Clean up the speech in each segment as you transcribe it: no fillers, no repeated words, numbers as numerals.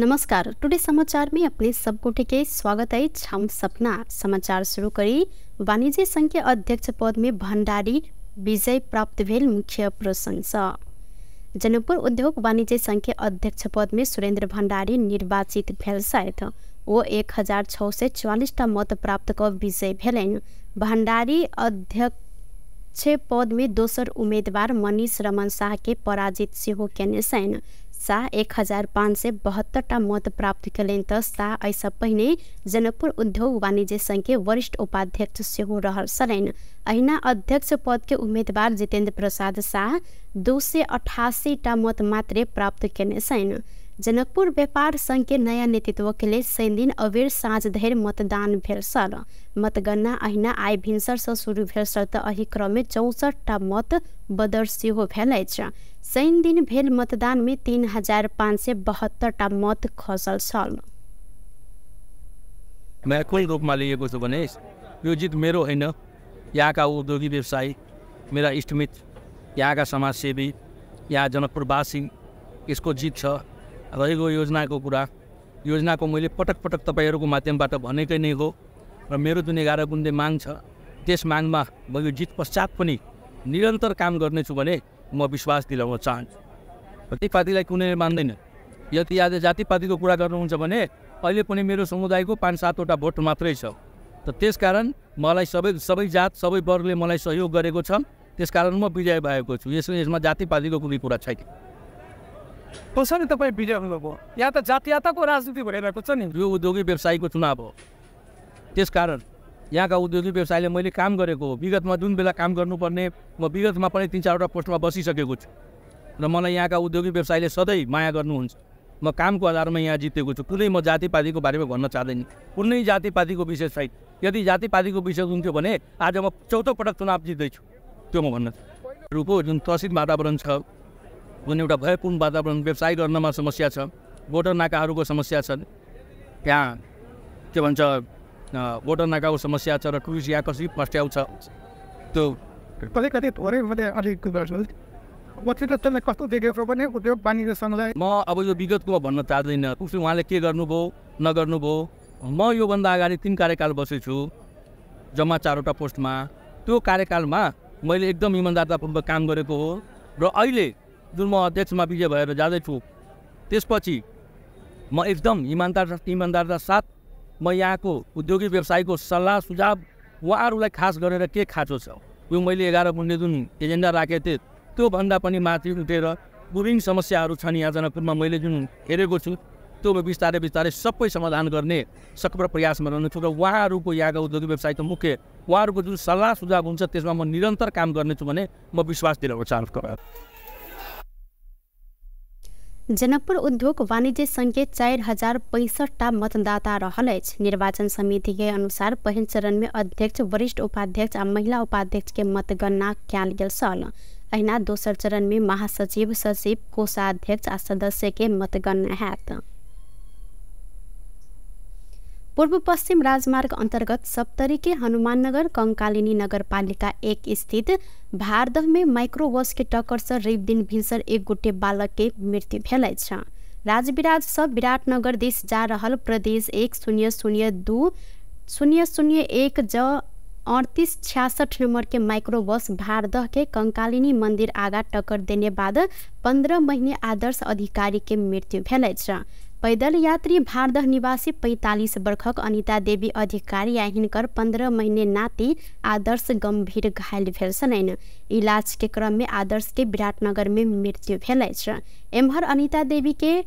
नमस्कार, टुडे समाचार में अपने सब गोटे के स्वागत है। हम सपना समाचार शुरू करी। वाणिज्य संघ के अध्यक्ष पद में भंडारी विजय प्राप्त भेल मुख्य प्रशंसा। जनकपुर उद्योग वाणिज्य संघ के अध्यक्ष पद में सुरेंद्र भंडारी निर्वाचित भेल छथि। ओ 1644 टा मत प्राप्त क विजय भेलनि। भंडारी अध्यक्ष पद में दोसर उम्मीदवार मनीष रमन शाह के पराजित सेहो केने छनि। शाह 1572 टा मत प्राप्त केलनि त शाह एहिसँ पहिने जनकपुर उद्योग वाणिज्य संघ के वरिष्ठ उपाध्यक्ष सेहो रहल छलनि। अहिना अध्यक्ष पद के उम्मीदवार जितेंद्र प्रसाद शाह 288 टा मत मात्रे प्राप्त केने छनि। जनकपुर व्यापार संघ के नया नेतृत्व के लेल शनिदिन अबेर साँझ धरि मतदान भेल छल। मतगणना अहिना आइ भिनसर से शुरू भेल छल त एहि क्रम में 64 टा मत बदर सेहो भेल अछि। शनिदिन भेल मतदान में 3572 टा मत खसल छल। मैं कुन रूपमा लिएको छु भने यो जित मेरो होइन, यहाँका उद्योगी व्यवसायी, मेरा इष्टमित्र, यहाँका समाजसेवी, यहाँ जनकपुरवासी यसको जित छ। रहेको योजनाको कुरा, योजनाको मैले पटक पटक तपाईहरुको माध्यमबाट भनेकै नै हो र मेरो जुन 11 बुँदे माग छ त्यस मागमा म यो जित पश्चात पनि निरन्तर काम गर्नेछु भने म विश्वास दिलाउन चाहन्छु। जातिपातिलाई कुनैले मान्दैन। यदि आज जातिपातिको कुरा गर्नुहुन्छ भने अहिले पनि मेरो समुदायको 5-7 वटा भोट मात्रै छ। त त्यसकारण मलाई सबै जात सबै वर्गले मलाई सहयोग गरेको छ, त्यसकारण म विजय भएको छु। यसमा जातिपातिको कुनै कुरा छैन। कसरी तपाईँ विजय हुनुभयो? यहाँ त जातीयताको राजनीति भइरहेको छ नि। यो उद्योगी व्यवसायीको चुनाव हो, त्यसकारण यहाँका उद्योगी व्यवसायीले मैले काम गरेको हो। विगतमा जुन बेला काम गर्नुपर्ने म विगतमा पनि 3-4 वटा पोस्टमा बसिसकेको छु र मलाई यहाँका उद्योगी व्यवसायीले सधैँ माया गर्नुहुन्छ। म कामको आधारमा यहाँ जितेको छु। कुनै म जातिपातिको बारेमा भन्न चाहँदैन, कुनै जातिपातिको विषय छैन। यदि जातिपातिको विषय हुन्थ्यो भने आज म चौथो पटक चुनाव जित्दैछु, त्यो म भन्न चाहन्छु। जुन त्रसित वातावरण छ, जुन एउटा भयपूर्ण वातावरण, व्यवसाय गर्नमा समस्या छ, बोर्डर नाकाहरूको समस्या छ, त्यहाँ के भन्छ बोर्डर नाकाको समस्या छ र टुरिस्ट यहाँ कसरी फस्ट्याउँछ त्यो कतै कतै थोरै मात्रै अलिक त्यसलाई कस्तो देखेको भने उद्योग वाणिज्य सङ्घलाई म अब यो विगतको भन्न चाहँदैन। उसले उहाँले के गर्नुभयो नगर्नुभयो, म योभन्दा अगाडि 3 कार्यकाल बसेको छु जम्मा 4 वटा पोस्टमा। त्यो कार्यकालमा मैले एकदम इमान्दारतापूर्वक काम गरेको हो र अहिले जुन म अध्यक्षमा विजय भएर जाँदैछु त्यसपछि म एकदम इमान्दारता साथ म यहाँको उद्योगी व्यवसायीको सल्लाह सुझाव उहाँहरूलाई खास गरेर के खाँचो छ यो मैले 11 बुँदे जुन एजेन्डा राखेको थिएँ त्योभन्दा पनि माथि उठेर विभिन्न समस्याहरू छन् यहाँ जनकपुरमा मैले जुन हेरेको छु त्यो बिस्तारै बिस्तारै सबै समाधान गर्ने सक्रिय प्रयासमा रहनेछु र उहाँहरूको यहाँका उद्योगी व्यवसायको मुख्य उहाँहरूको जुन सल्लाह सुझाव हुन्छ त्यसमा म निरन्तर काम गर्नेछु भने म विश्वास दिलाउन चाहन्छु। जनकपुर उद्योग वाणिज्य संघ के 4065 टा मतदाता रहल अछि। निर्वाचन समिति के अनुसार पहिल चरण में अध्यक्ष, वरिष्ठ उपाध्यक्ष आ महिला उपाध्यक्ष के मतगणना कयल गेल छल। अहिना दोसर चरण में महासचिव, सचिव, कोषाध्यक्ष आ सदस्य के मतगणना हैत। पूर्व पश्चिम राजमार्ग अंतर्गत सप्तरी के हनुमाननगर कंकालिनी नगरपालिका 1 स्थित भारदह में माइक्रोबस के टक्कर से रवि दिन भिनसर एक गोटे बालक के मृत्यु भेल अछि। राजविराज से विराटनगर दिस जा रहल प्रदेश 1002 001 ज 3866 नंबर के माइक्रोबस भारदह के कंकालिनी मंदिर आगा टक्कर देने बाद 15 महीने आदर्श अधिकारी के मृत्यु भेल अछि। पैदल यात्री भारदह निवासी 45 वर्षक अनिता देवी अधिकारी आ हिनकर 15 महीने नाति आदर्श गंभीर घायल भेल छलनि। इलाज के क्रम में आदर्श के विराटनगर में मृत्यु भेल अछि। एम्हर अनिता देवी के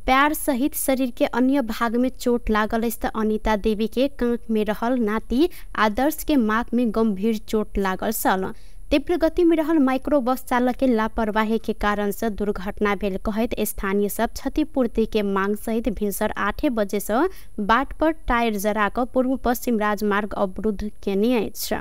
पैर सहित शरीर के अन्य भाग में चोट लागल अछि त अनिता देवी के कांख में रहल नाति आदर्श के माथ में गंभीर चोट लागल छल। तीव्र गति में रहल माइक्रोबस चालक के लापरवाही के कारण से दुर्घटना भेल कहैत स्थानीय सब क्षतिपूर्ति के मांग सहित भिनसर 8 बजे से बाट पर टायर जरा क पूर्व पश्चिम राजमार्ग अवरुद्ध केने अछि।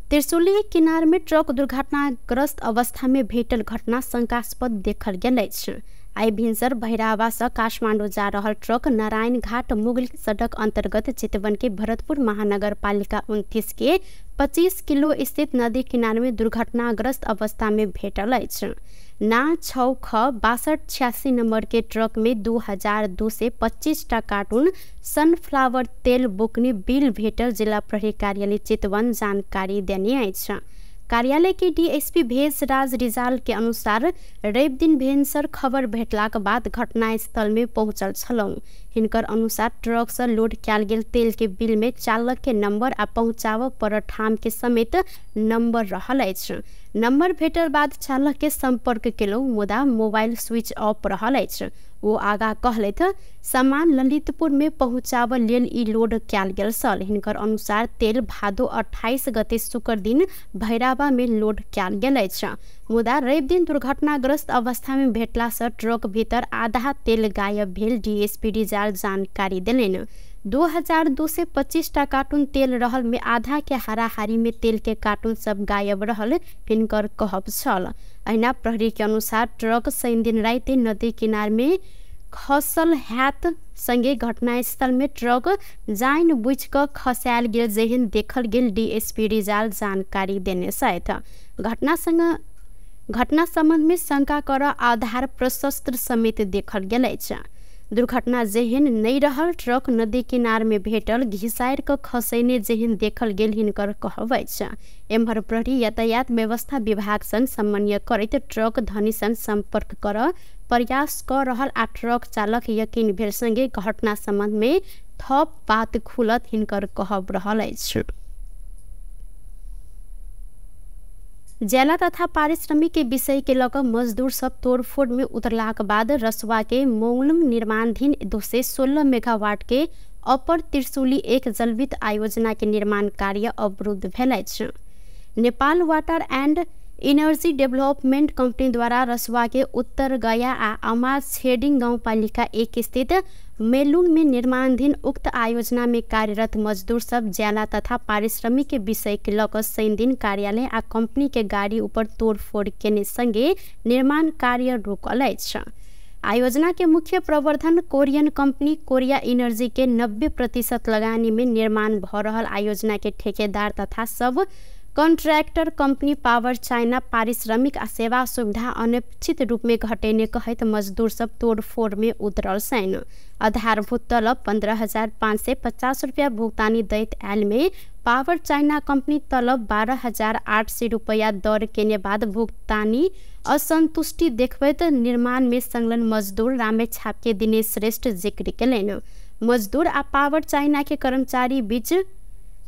त्रिशूली के किनार में ट्रक दुर्घटनाग्रस्त अवस्था में भेटल घटना शंकास्पद देखल गेल अछि। आइ भिनसर भैरहवा से काठमांडू जा रहल ट्रक नारायण घाट मुगल सड़क अंतर्गत चितवन के भरतपुर महानगरपालिका 29 के 25 किलो स्थित नदी किनार में दुर्घटनाग्रस्त अवस्था में भेटल अछि। ना 6 ख 62 86 नंबर के ट्रक में 2225 टा कार्टून सनफ्लावर तेल बोकने बिल भेटल जिला प्रहरी कार्यालय चितवन जानकारी देने अछि। कार्यालय के डीएसपी भेषराज रिजाल के अनुसार रवि दिन भेनसर खबर भेटलाक बाद घटनास्थल में पहुंचल छलहुँ। हिनकर अनुसार ट्रक से लोड कयल गेल तेल के बिल में चालक के नंबर आ पहुंचाबऽ पर ठाम के समेत नंबर रहल अछि। नंबर भेटल बाद चालक के संपर्क केलहुँ, मुदा मोबाइल स्विच ऑफ रहल अछि। ओ आगा कहलथि, सामान ललितपुर में पहुंचाबऽ लेल ई लोड कयल गेल छल। हिनकर अनुसार तेल भादो 28 गते शुक्र दिन भैरहवा में लोड कयल गेल अछि, मुदा रवि दिन दुर्घटनाग्रस्त अवस्था में भेटला से ट्रक भीतर आधा तेल गायब भेल डीएसपी रिजाल जानकारी देलनि। 2225 टा कार्टून तेल रहल में आधा के हाराहारी में तेल के कार्टून सब गायब रहल हिनकर कहब छल। अहिना प्रहरी के अनुसार ट्रक शनि दिन राति नदी किनार में खसल हैत संगे घटनास्थल में ट्रक जाइन बुझ कऽ खसायल गेल जेहन देखल गेल डीएसपी रिजाल जानकारी देने छथि। घटना संबंध में शंका कर आधार प्रशस्त्र समेत देखल गेल अछि। दुर्घटना जेहन नहि रहल ट्रक नदी किनार में भेटल घिसारि कऽ खसैने जेहन देखल गेल हिनकर कहब अछि। एम्हर प्रहरी यातायात व्यवस्था विभाग संग समन्वय करैत ट्रक धनी संग संपर्क कर प्रयास कऽ रहल आ ट्रक चालक यकीन भेल संगे घटना संबंध में थप बात खुलत हिनकर कहब रहल अछि। ज्याला तथा पारिश्रमिक के विषय के लऽ कऽ मजदूर सब तोड़फोड़ में उतरलाक बाद रसुवा के मोंगलुंग निर्माणाधीन 216 मेगावाट के अपर त्रिशूली 1 जलविद्युत आयोजना के निर्माण कार्य अवरुद्ध भेल अछि। Nepal water and energy development company द्वारा रसुवा के उत्तर गया आ अमा छेडिङ गाउँपालिका 1 स्थित मेलुङ में निर्माणाधीन उक्त आयोजना में कार्यरत मजदूर सब ज्याला तथा पारिश्रमिक के विषय के लऽ कऽ शनि दिन कार्यालय आ कंपनी के गाड़ी ऊपर तोड़फोड़ केने संगे निर्माण कार्य रोकल अछि। आयोजना के मुख्य प्रवर्धन कोरियन कंपनी कोरिया एनर्जी के 90% लगानी में निर्माण भऽ रहल आयोजना के ठेकेदार तथा सब कॉन्ट्रैक्टर कंपनी पावर चाइना पारिश्रमिक आ सेवा सुविधा अनपेक्षित रूप में घटेने कहैत मजदूर सब तोड़फोड़ में उतरल छनि। आधारभूत तलब 15,550 रुपया भुगतानी दैत आयल में पावर चाइना कंपनी तलब 12,800 रुपया दर केने बाद भुगतानी असंतुष्टि देखबैत निर्माण में संलग्न मजदूर रामेछाप के दिनेश श्रेष्ठ जिक्र केलनि। मजदूर आ पावर चाइना के कर्मचारी बीच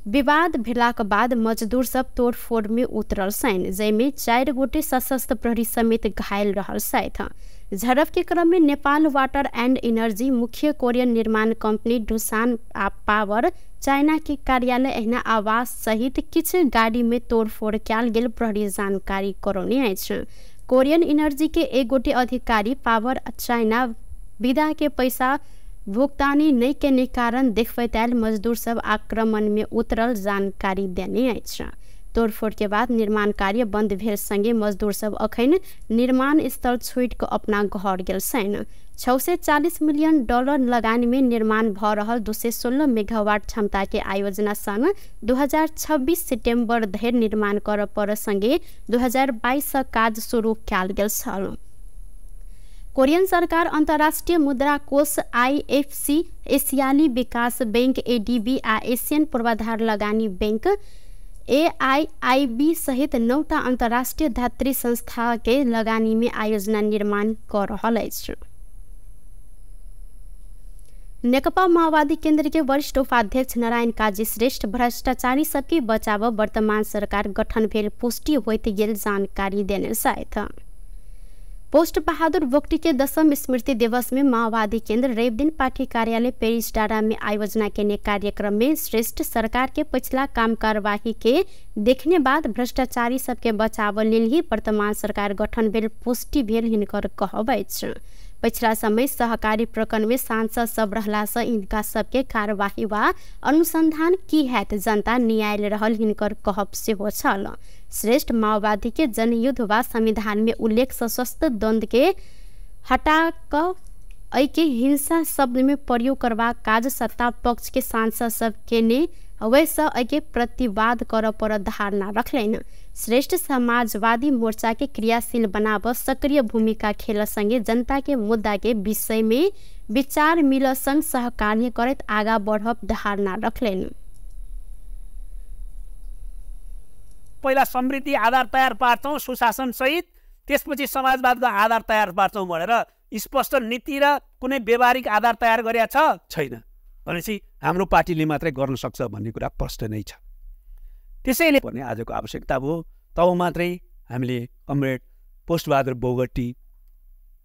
विवाद भेलाक बाद मजदूर सब तोड़फोड़ में उतरल छनि, जाहिमे 4 गोटे सशस्त्र प्रहरी समेत घायल रहल छथि। झड़प के क्रम में नेपाल वाटर एंड एनर्जी मुख्य कोरियन निर्माण कंपनी डुसान आ पावर चाइना के कार्यालय एहिना आवास सहित किछु गाड़ी में तोड़फोड़ कयल गेल प्रहरी जानकारी करौने अछि। कोरियन एनर्जी के एक गोटे अधिकारी पावर चाइना विदा के पैसा भुगतानी नहि केने कारण देखबैत आयल मजदूर सब आक्रमण में उतरल जानकारी देने अछि। तोड़फोड़ के बाद निर्माण कार्य बंद भेल संगे मजदूर सब अखन निर्माण स्थल छोड़ि कऽ अपना घर गेल छनि। $640 मिलियन लगानी में निर्माण भऽ रहल 216 मेगावाट क्षमता के आयोजना सन् 2026 सितम्बर धरि निर्माण करऽ पर संगे 2022 सँ काज शुरू कयल गेल छल। कोरियन सरकार अंतर्राष्ट्रीय मुद्रा कोष आईएफसी, एशियाली विकास बैंक एडीबी आ एशियन पूर्वाधार लगानी बैंक एआईआईबी सहित 9टा अंतर्राष्ट्रीय धात्री संस्था के लगानी में आयोजना निर्माण कऽ रहल अछि। नेकपा माओवादी केंद्र के वरिष्ठ उपाध्यक्ष नारायण काजी श्रेष्ठ भ्रष्टाचारी सबके बचाव वर्तमान सरकार गठन भेल पुष्टि होइत गेल जानकारी देने छथि। पोस्ट बहादुर बोगटी के 10म स्मृति दिवस में माओवादी केंद्र रवि दिन पार्टी कार्यालय पेरिस डारा में आयोजना केने कार्यक्रम में श्रेष्ठ सरकार के पिछला काम कार्यवाही के देखने बाद भ्रष्टाचारी सबके बचाव लेल ही वर्तमान सरकार गठन भेल पुष्टि भेल हिनकर कहब अछि। पिछला समय सहकारी प्रकरण में सांसद सब रहला से इनका सबके कार्यवाही वा अनुसंधान की हैत जनता न्यायालय रहल हिनकर कहब सेहो छल। श्रेष्ठ माओवादी के जनयुद्ध वा संविधान में उल्लेख सशस्त्र द्वंद्व के हटा क एहिके हिंसा शब्द में प्रयोग करबाक काज सत्ता पक्ष के सांसद सब केने वैसे एहिके प्रतिवाद कर पर धारणा रखलनि। श्रेष्ठ समाजवादी मोर्चा के क्रियाशील बनाब सक्रिय भूमिका खेल संगे जनता के मुद्दा के विषय में विचार मिल संग सहकार्य करैत आगा बढ़ब धारणा रखलनि। पहिला समृद्धि आधार तयार पार्छौँ सुशासन सहित, त्यसपछि समाजवादको आधार तयार पार्छौँ भनेर स्पष्ट नीति र कुनै व्यवहारिक आधार तयार गरेका छ छैन। भनेपछि हाम्रो पार्टीले मात्रै गर्न सक्छ भन्ने कुरा प्रष्ट नै छ। त्यसैले भन्ने आजको आवश्यकता भयो। तब मात्रै हामीले कमरेड पोस्टबहादुर बोगटी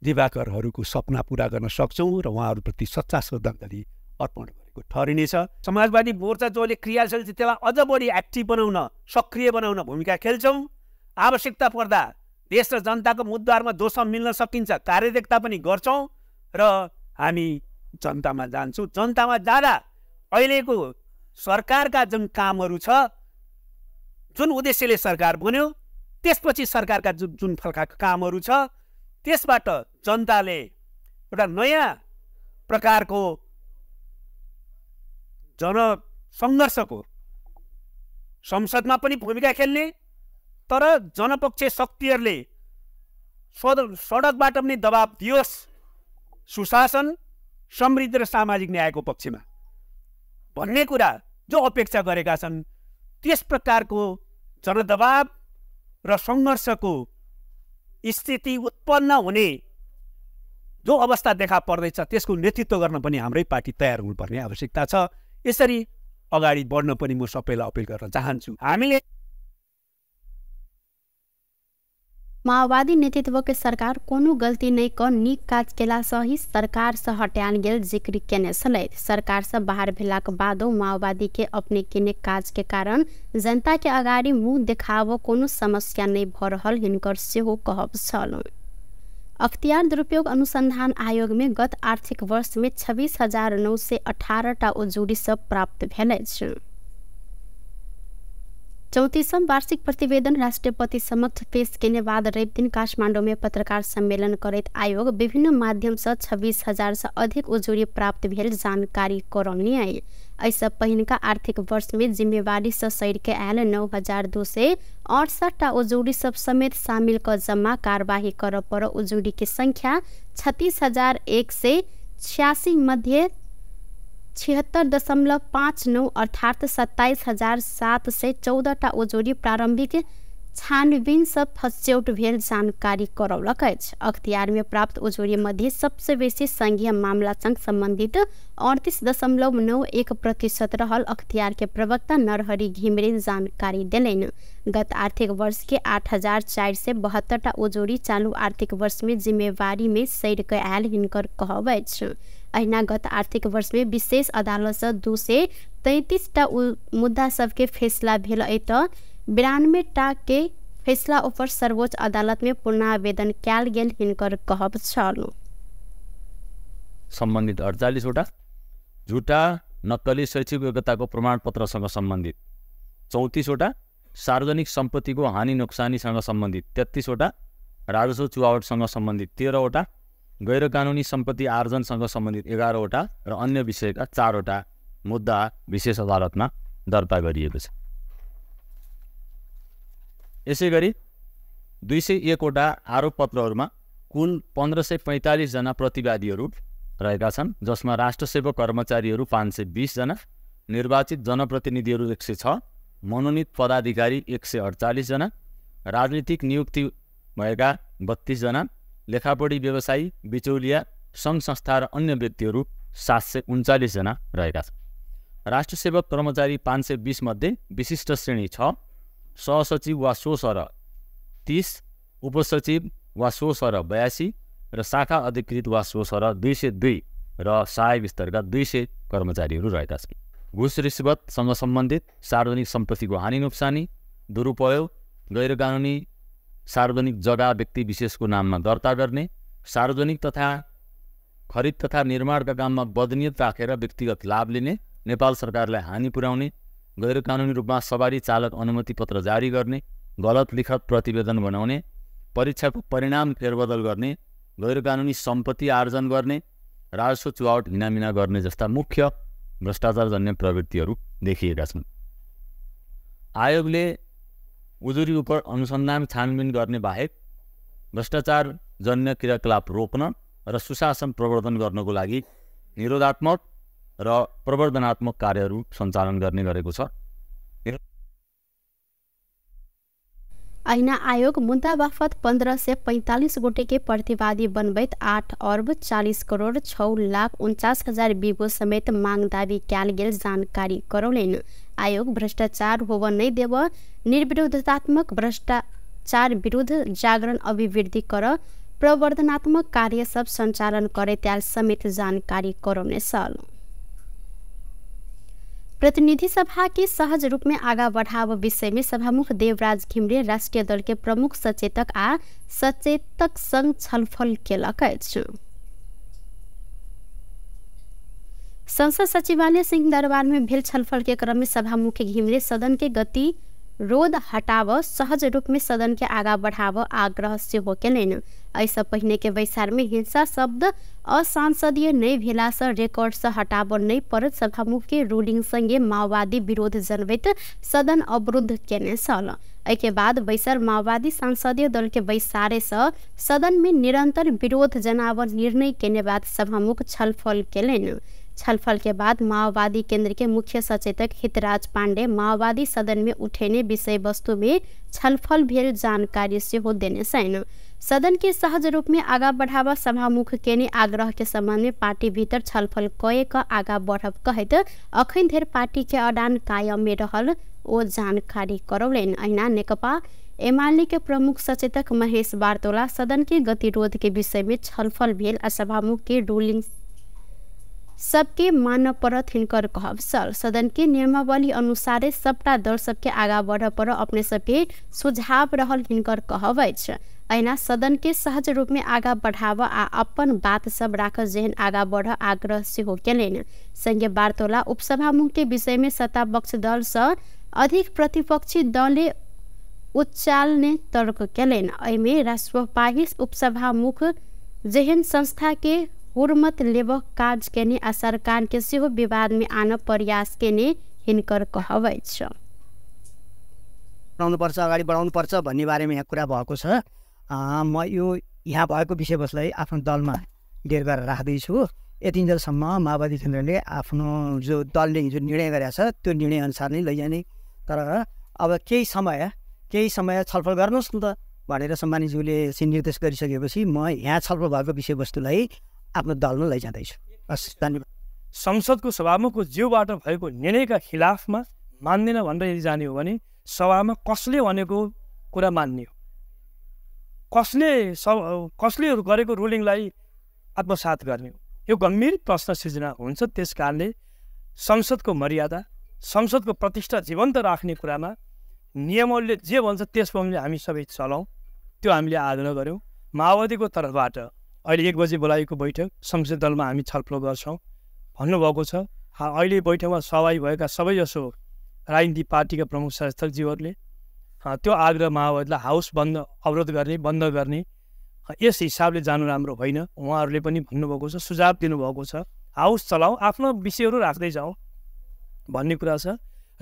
दिवाकरहरूको सपना पुरा गर्न सक्छौँ र उहाँहरूप्रति सच्चा श्रद्धाञ्जली अर्पण गरेको ठहरिनेछ। समाजवादी मोर्चा जसले क्रियाशील छ त्यसलाई अझ बढी एक्टिभ बनाउन, सक्रिय बनाउन भूमिका खेल्छौँ। आवश्यकता पर्दा देश र जनताको मुद्दाहरूमा जोसँग मिल्न सकिन्छ कार्यदक्षता पनि गर्छौँ र हामी जनतामा जान्छौँ। जनतामा जाँदा अहिलेको सरकारका जुन कामहरू छ, जुन उद्देश्यले सरकार बन्यो, त्यसपछि सरकारका जुन जुन प्रकारका कामहरू छ त्यसबाट जनताले एउटा नयाँ प्रकारको जनसङ्घर्षको संसदमा पनि भूमिका खेल्ने, तर जनपक्ष शक्तिहरूले सडकबाट पनि दबाब दियोस् सुशासन, समृद्धि र सामाजिक न्यायको पक्षमा भन्ने कुरा जो अपेक्षा गरेका छन् त्यस प्रकारको जनदबाब र सङ्घर्षको स्थिति उत्पन्न हुने जो अवस्था देखा पर्दैछ त्यसको नेतृत्व गर्न पनि हाम्रै पार्टी तयार हुनुपर्ने आवश्यकता छ। यसरी अगाडि बढ्न पनि म सबैलाई अपिल गर्न चाहन्छु। हामीले माओवादी नेतृत्व के सरकार कोनो गलती नहीं क नीक काज केला सँ ही सरकार से हटायल गेल जिक्र केने छलै। सरकार से बाहर भेलाक बादो माओवादी के अपने केने काज के कारण जनता के अगाडि मुँह देखाव कोनो समस्या नहीं भ रहल हिनकर सेहो कहब छल। अख्तियार दुरुपयोग अनुसंधान आयोग में गत आर्थिक वर्ष में 26,918 टा उजुरी सब प्राप्त भेल अछि। 34वां वार्षिक प्रतिवेदन राष्ट्रपति समक्ष पेश केने बाद रवि दिन काठमाडौँ में पत्रकार सम्मेलन करैत आयोग विभिन्न माध्यम से 26,000 से अधिक उजुरी प्राप्त भेल जानकारी करौनी आई। एहिसँ पहिनका आर्थिक वर्ष में जिम्मेवारी से सड़ के आयल 9,268 टा उजुरी सब समेत शामिल क जम्मा कार्यवाही कर पर उजुरी के संख्या 36,186 मध्ये 76.59 अर्थात 27,714 टा उजुरी प्रारंभिक छानबीन से फस्यौट भेल जानकारी करौलक अछि। अख्तियार में प्राप्त उजुरी मध्ये सबसे बेसी संघीय मामला संबंधित 38.91% रहल अख्तियार के प्रवक्ता नरहरि घिमिरे जानकारी देलनि। गत आर्थिक वर्ष के 8,472 टा उजुरी चालू आर्थिक वर्ष में जिम्मेवारी में सड़ के आयल हिनकर कहब अछि। अहिना गत आर्थिक वर्ष में विशेष अदालत से 233 टा मुद्दा सबके फैसला भेल अछि त 92 टा के फैसला ऊपर सर्वोच्च अदालत में पुनरावेदन कयल गेल हिनकर कहब छल। सम्बन्धित 48 वटा झुटा नक्कली शैक्षिक योग्यताको प्रमाणपत्रसँग सम्बन्धित 34 वटा, सार्वजनिक सम्पत्तिको हानि नोक्सानीसँग सम्बन्धित 33 वटा, राजस्व चुहावटसँग सम्बन्धित 13 वटा, गैरकानुनी सम्पत्ति आर्जनसँग सम्बन्धित 11 वटा र अन्य विषयका 4 वटा मुद्दा विशेष अदालतमा दर्ता गरिएको छ। यसैगरी 201 वटा आरोपपत्रहरूमा कुल 1545 जना प्रतिवादीहरू रहेका छन्, जसमा राष्ट्रसेवक कर्मचारीहरू 520 जना, निर्वाचित जनप्रतिनिधिहरू 106, मनोनित पदाधिकारी 148 जना, राजनीतिक नियुक्ति भएका 32 जना, लेखापढी व्यवसायी, बिचौलिया, सङ्घ संस्था र अन्य व्यक्तिहरू 739 जना रहेका छन्। राष्ट्रसेवक कर्मचारी 520 मध्ये विशिष्ट श्रेणी 6, सहसचिव वा सोसर 30, उपसचिव वा सोसर 82 र शाखा अधिकृत वा सोसर 202 र सहायक स्तरका 200 कर्मचारीहरू रहेका छन्। घुस रिश्वतसँग सम्बन्धित सार्वजनिक सम्पत्तिको हानि नोक्सानी, दुरुपयोग, गैरकानुनी सार्वजनिक जग्गा व्यक्ति विशेषको नाममा दर्ता गर्ने, सार्वजनिक तथा खरिद तथा निर्माणका काममा बदनियत राखेर व्यक्तिगत लाभ लिने, नेपाल सरकारलाई हानि पुर्याउने, गैरकानुनी रूपमा सवारी चालक अनुमति पत्र जारी गर्ने, गलत लिखत प्रतिवेदन बनाउने, परीक्षाको परिणाम फेरबदल गर्ने, गैरकानुनी सम्पत्ति आर्जन गर्ने, राजस्व चुहावट हिनामिना गर्ने जस्ता मुख्य भ्रष्टाचारजन्य प्रवृत्तिहरू देखिएका छन्। आयोगले उजुरी उप अनुसन्धान छानबिन गर्ने बाहेक भ्रष्टाचारजन्य क्रियाकलाप रोक्न र सुशासन प्रवर्धन गर्नको लागि निरोधात्मक र प्रवर्धनात्मक कार्यहरू सञ्चालन गर्ने गरेको छ। ऐना आयोग मुद्दा बाफत 1545 गोटे के प्रतिवादी बनबैत 8 अर्ब 40 करोड़ 6 लाख 49 हजार बिगो समेत मांग दावी कयल गेल जानकारी करौलनि। आयोग भ्रष्टाचार होब नहि देब, निर्विरोधात्मक भ्रष्टाचार विरुद्ध जागरण अभिवृद्धि कर प्रवर्धनात्मक कार्य सब सञ्चालन करे त्याल समेत जानकारी करौने छल। प्रतिनिधि सभा के सहज रूप में आगा बढ़ाव विषय में सभामुख देवराज घिमिरे राष्ट्रिय दल के प्रमुख सचेतक आ सचेतक संग छलफल केलक अछि। संसद सचिवालय सिंहदरबार में भेल छलफल के क्रम में सभामुख घिमिरे सदन के गति रोध हटाव सहज रूप में सदन के आगा बढ़ाव आग्रह सेहो केलनि। एहिसँ पहिने के बैसार में हिंसा शब्द असांसदीय नहि भेला से रिकॉर्ड से हटाब नहि पड़त सभामुख के रूलिंग संगे माओवादी विरोध जनबैत सदन अवरुद्ध केने छल। एहिके बाद बैसार माओवादी संसदीय दल के बैसारे से सदन में निरंतर विरोध जनाब निर्णय केने बाद सभामुख छलफल केलनि। छलफल के बाद माओवादी केंद्र के मुख्य सचेतक हितराज पांडे माओवादी सदन में उठेने विषय वस्तु में छलफल भेल जानकारी सेहो देने छनि। सदन के सहज रूप में आगा बढ़ावा सभामुख केने आग्रह के संबंध में पार्टी भीतर छलफल कए क आगा बढ़ब कहैत अखन धरि पार्टी के अडान कायम में रहल ओ जानकारी करौलनि। अहिना नेकपा एमाले के प्रमुख सचेतक महेश बारतोला सदन के गतिरोध के विषय में छलफल भेल आ सभामुख के रूलिंग सबके मान परत हिनकर कहब छल। सदन के नियमावली अनुसारे सबटा दल सबके आगा बढ़ पर अपने सबके सुझाव रहल हिनकर कहब अछि। अहिना सदन के सहज रूप में आगा बढ़ाव आ अपन बात सब राख जेहन आगा बढ़ आग्रह सेहो केलनि। संगे बारतोला उपसभामुख के विषय में सत्तापक्ष दल से अधिक प्रतिपक्षी दलले उच्चालने तर्क केलनि। एहिमे राष्ट्रपाही उपसभामुख जेहन संस्था के हुर्मत लेब काज केने आ सरकार के सेहो विवाद में आन प्रयास केने हिनकर कहब अछि। बढाउनुपर्छ, अगाडि बढाउनुपर्छ भन्ने बारेमा यहाँ कुरा भएको छ। म यो यहाँ भएको विषयवस्तुलाई आफ्नो दलमा लिएर गएर राख्दैछु। यतिन्जेलसम्म माओवादी केन्द्रले आफ्नो जो दलले हिजो निर्णय गरेको छ त्यो निर्णय अनुसार नै लैजाने, तर अब केही समय छलफल गर्नुहोस् न त भनेर सम्मानीज्यूले चाहिँ निर्देश गरिसकेपछि म यहाँ छलफल भएको विषयवस्तुलाई आफ्नो दलमा लैजाँदैछु। हस्, धन्यवाद। संसदको सभामुखको ज्यूबाट भएको निर्णयका खिलाफमा मान्दैन भनेर यदि जाने हो भने सभामा कसले भनेको कुरा मान्ने हो, कसले गरेको रुलिङलाई आत्मसात गर्ने हो, यो गम्भीर प्रश्न सिर्जना हुन्छ। त्यस कारणले संसदको मर्यादा, संसदको प्रतिष्ठा जीवन्त राख्ने कुरामा नियमहरूले जे भन्छ त्यसमा हामी सबै चलाउँ, त्यो हामीले आग्रह गऱ्यौँ। माओवादीको तर्फबाट अहिले 1 बजे बोलाइएको बैठक संसदीय दलमा हामी छलफल गर्छौँ भन्नुभएको छ। अहिले बैठकमा सहभागी भएका सबैजसो राजनीतिक पार्टीका प्रमुख सचेतकज्यूहरूले त्यो आग्रह माओवादीलाई हाउस बन्द अवरोध गर्ने, बन्द गर्ने यस हिसाबले जानु राम्रो होइन उहाँहरूले पनि भन्नुभएको छ, सुझाव दिनुभएको छ। हाउस चलाऊ, आफ्नो विषयहरू राख्दै जाउँ भन्ने कुरा छ।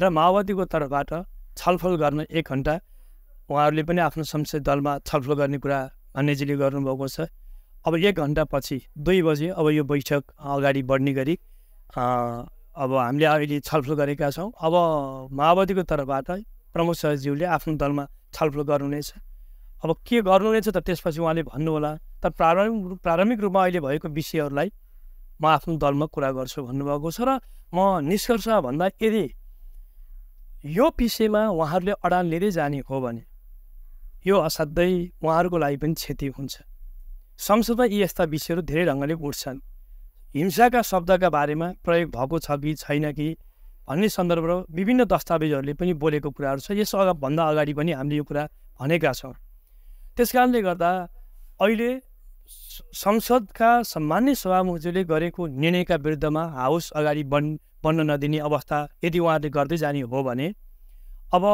र माओवादीको तर्फबाट छलफल गर्न 1 घन्टा उहाँहरूले पनि आफ्नो संसदीय दलमा छलफल गर्ने कुरा मान्यजीले गर्नुभएको छ। अब 1 घन्टापछि 2 बजे अब यो बैठक अगाडि बढ्ने गरी अब हामीले अहिले छलफल गरेका छौँ। अब माओवादीको तर्फबाट प्रमुख सचिवज्यूले आफ्नो दलमा छलफल गर्नुहुनेछ। अब के गर्नुहुनेछ त त्यसपछि उहाँले भन्नुहोला, तर प्रारम्भिक रूपमा अहिले भएको विषयहरूलाई म आफ्नो दलमा कुरा गर्छु भन्नुभएको छ। र म निष्कर्ष भन्दा यदि यो विषयमा उहाँहरूले अडान लिँदै जाने हो भने यो असाध्यै उहाँहरूको लागि पनि क्षति हुन्छ। संसदमा यी यस्ता विषयहरू धेरै ढङ्गले उठ्छन्। हिंसाका शब्दका बारेमा प्रयोग भएको छ कि छैन कि भन्ने सन्दर्भमा विभिन्न दस्तावेजहरूले पनि बोलेको कुराहरू छ। यस भन्दा अगाडि पनि हामीले यो कुरा भनेका छौँ। त्यस कारणले गर्दा अहिले संसदका सम्मान्य सभामुखज्यूले गरेको निर्णयका विरुद्धमा हाउस अगाडि बढ्न नदिने अवस्था यदि उहाँहरूले गर्दै जाने हो भने अब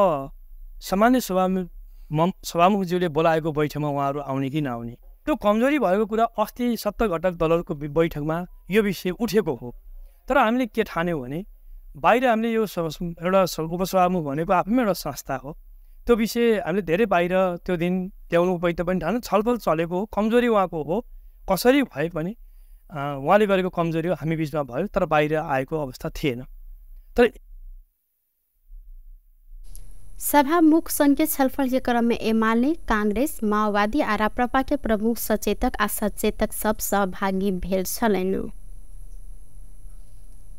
सामान्य सभामुखज्यूले बोलाएको बैठकमा उहाँहरू आउने कि नआउने, त्यो कमजोरी भएको कुरा अस्ति सत्ता घटक दलहरूको बैठकमा यो विषय उठेको हो। तर हामीले के ठान्यौँ भने बाहिर हामीले यो एउटा उपसभामुख भनेको आफैमा एउटा संस्था हो, त्यो विषय हामीले धेरै बाहिर त्यो दिन ल्याउनु उपयुक्त पनि ठान्यौँ। छलफल चलेको हो, कमजोरी उहाँको हो, कसरी भए पनि उहाँले गरेको कमजोरी हो, हामी बिचमा भयो, तर बाहिर आएको अवस्था थिएन। तर सभामुख संघ छलफल के क्रम में एमाले, कांग्रेस, माओवादी आ राप्रपा के प्रमुख सचेतक आ सचेतक सब सहभागी भेल छलनि।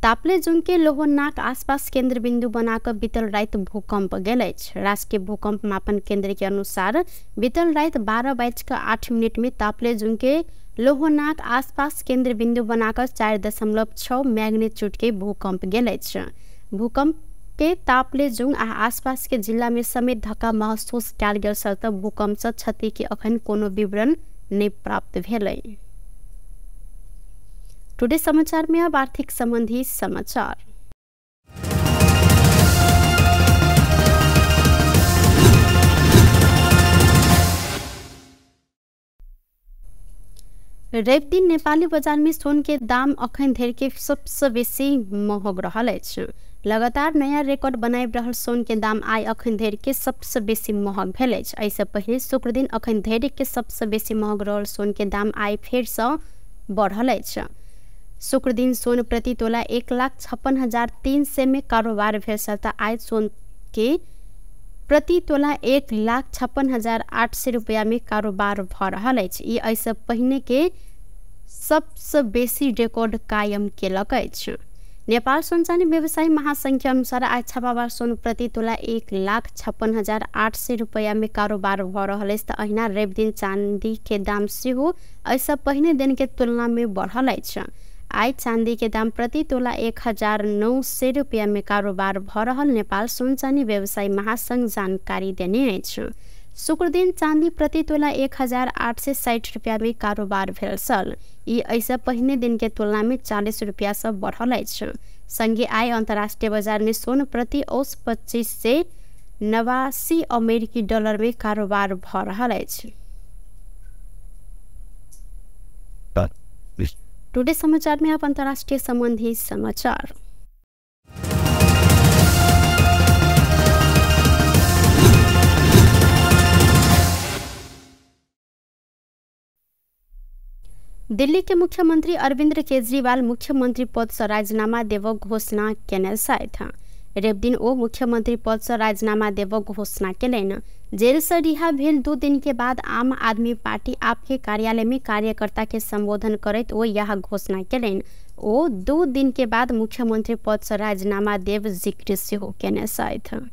ताप्लेजुङ के लोहनाक आसपास केंद्र बिंदु बनाकर बीतल रात भूकंप गेल अछि। राष्ट्रीय भूकंप मापन केंद्र के अनुसार बीतल रात 12:08 में ताप्लेजुङ के लोहनाक आसपास केंद्र बिंदु बनाकर 4.6 मैग्नीट्यूड के भूकंप गेल अछि। भूकंप के ताप्लेजुङ आ आसपास के जिला में समेत धक्का महसूस कयल गेल छल त भूकंप से क्षति के अखन कोनो विवरण नहि प्राप्त भेलै। टुडे समाचार में अब आर्थिक संबंधी समाचार। रवि दिन नेपाली बाजार में सोन के दाम अखन धरि के सबसे बेसी महग रहल अछि। लगातार नया रिकॉर्ड बनाबि रहल सोन के दाम आइ अखन धरि के सबसे बेसी महग भेल अछि। एहिसँ पहिले शुक्र दिन अखन धरि के सबसे बेसी महग रहल सोन के दाम आइ फेरसँ बढ़ल अछि। शुक्र दिन सोन प्रति तोला 1,56,300 में कारोबार भेल छल त आइ सोन के प्रति तोला 1,56,800 रुपया में कारोबार भ रहल अछि। ई एहिसँ पहिने के सबसे बेसी रिकॉर्ड कायम केलक अछि। नेपाल सोन चानी व्यवसायी महासंघ के अनुसार आज छापाबार सोन प्रति तोला 1,56,800 रुपया में कारोबार भ रहल अछि त अहिना रवि दिन चांदी के दाम सेहो एहिसँ पहिने दिन के तुलना में बढ़ल अछि। आइ चांदी के दाम प्रति तोला 1,900 रुपया में कारोबार भ रहल नेपाल सोन चानी व्यवसायी महासंघ जानकारी देने अछि। शुक्र दिन चांदी प्रति तोला 1,860 रुपया में कारोबार भेल छल। ई एहिसँ पहिने दिन के तुलना में 40 रुपया से बढ़ल अछि। संगे आइ अंतर्राष्ट्रीय बाजार में सोन प्रति औस 2589 अमेरिकी डॉलर में कारोबार भ रहल अछि। टुडे समाचार में आप अंतर्राष्ट्रीय संबंधी समाचार। दिल्ली के मुख्यमंत्री अरविंद केजरीवाल मुख्यमंत्री पद से राजीनामा देव घोषणा केने छथि। रवि दिन ओ मुख्यमंत्री पद से राजीनामा देव घोषणा केलनि। जेल से रिहा भेल 2 दिन के बाद आम आदमी पार्टी आपके कार्यालय में कार्यकर्ता के संबोधन करैत ओ यह घोषणा केलनि। ओ 2 दिन के बाद मुख्यमंत्री पद से राजीनामा देव जिक्र सेहो केने छथि।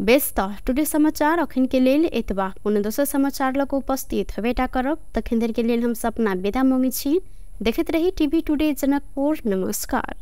बेस त टुडे समाचार अखन के लेल एतबा। कोनो दोसर समाचार लग उपस्थित हेबेटा करब। तखन धरि के लेल हम सपना विदा मांगै छी। देखैत रही टीवी टुडे जनकपुर। नमस्कार।